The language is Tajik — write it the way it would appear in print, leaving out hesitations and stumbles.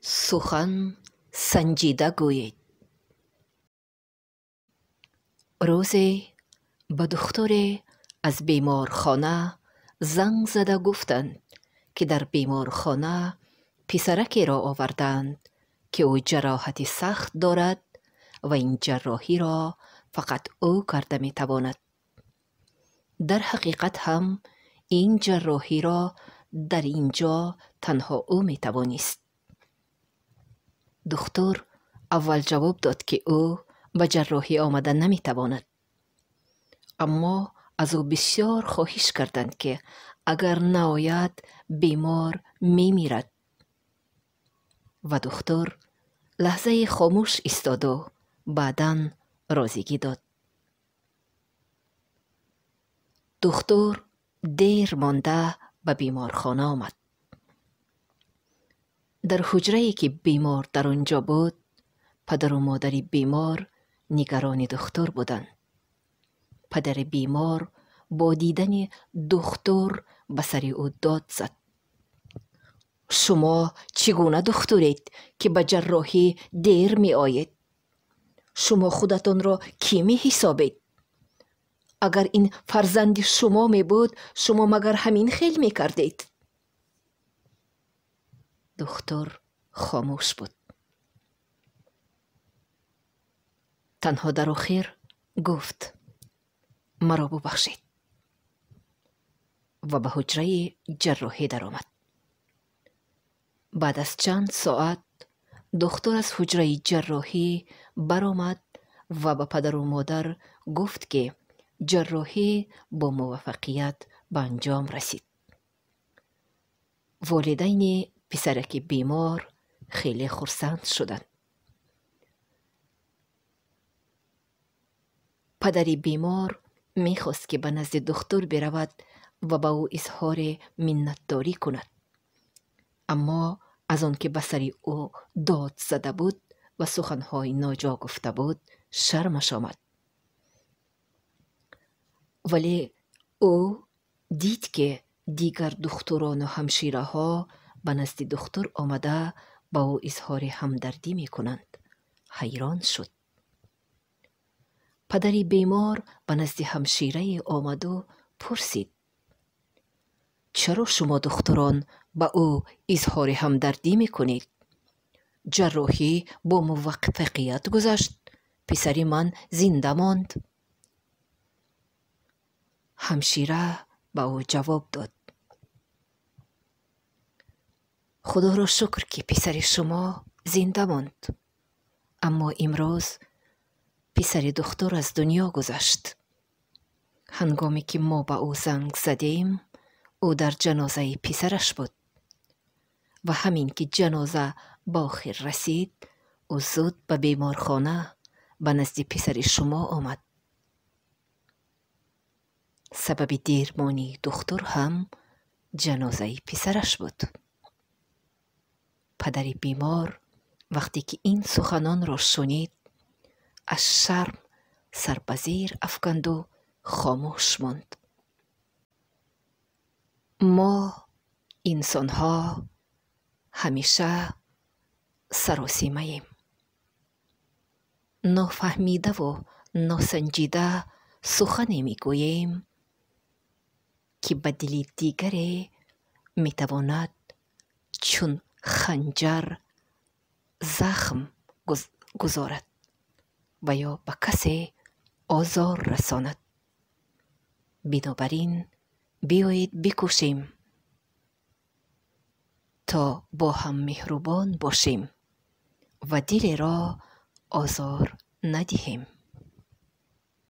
Сухан санҷида гӯед. Рӯзе ба духтуре аз беморхона занг зада гуфтанд, ки дар беморхона писаракеро овардаанд, ки ӯ ҷароҳати сахт дорад ва ин ҷарроҳиро фақат ӯ карда метавонад. Дар ҳақиқат ҳам ин ҷарроҳиро дар ин ҷо танҳо ӯ метавонист. Духтур аввал ҷавоб дод, ки ӯ ба ҷарроҳӣ омада наметавонад. Аммо аз ӯ бисёр хоҳиш карданд, ки агар наояд, бемор мемирад. Ва духтур лаҳзае хомӯш истоду баъдан розигӣ дод. Духтур дер монда ба беморхона омад. Дар ҳуҷрае, ки бемор дар он ҷо буд, падару модари бемор нигарони духтур буданд. Падари бемор бо дидани духтур ба сари ӯ дод зад: «Шумо чӣ гуна духтуред, ки ба ҷарроҳӣ дер меоед? Шумо худатонро кӣ меҳисобед? Агар ин фарзанди шумо мебуд, шумо магар ҳамин хел мекардед?» Духтур хомӯш буд. Танҳо дар охир гуфт: «Маро бубахшед», ва ба ҳуҷраи ҷарроҳӣ даромад. Баъд аз чанд соат духтур аз ҳуҷраи ҷарроҳӣ баромад ва ба падару модар гуфт, ки ҷарроҳӣ бо муваффақият ба анҷом расид. Волидайни писараки бемор хеле хурсанд шуданд. Падари бемор мехост, ки ба назди духтур биравад ва ба ӯ изҳори миннатдорӣ кунад. Аммо аз он ки ба сари ӯ дод зада буд ва суханҳои ноҷо гуфта буд, шармаш омад. Вале ӯ дид, ки дигар духтурону ҳамшираҳо ба назди духтур омада ба ӯ изҳори ҳамдардӣ мекунанд. Ҳайрон шуд. Падари бемор ба назди ҳамширае омаду пурсид: «Чаро шумо духтурон ба ӯ изҳори ҳамдардӣ мекунед? Ҷарроҳӣ бо муваффақият гузашт, писари ман зинда монд». Ҳамшира ба ӯ ҷавоб дод: «Худоро шукр, ки писари шумо зинда монд, аммо имрӯз писари духтур аз дунё гузашт. Ҳангоме ки мо ба ӯ занг задем, ӯ дар ҷанозаи писараш буд ва ҳамин ки ҷаноза ба охир расид, ӯ зуд ба беморхона ба назди писари шумо омад. Сабаби дермонии духтур ҳам ҷанозаи писараш буд». Падари бемор вақте ки ин суханонро шунид, аз шарм сар ба зер афканду хомӯш монд. Мо инсонҳо ҳамеша саросимаем. Нофаҳмидаву носанҷида сухане мегӯем, ки ба дили дигаре метавонад чун ханҷар захм гузорад ва ё ба касе озор расонад. Бинобар ин биёед бикӯшем, то бо ҳам меҳрубон бошем ва дилеро озор надиҳем.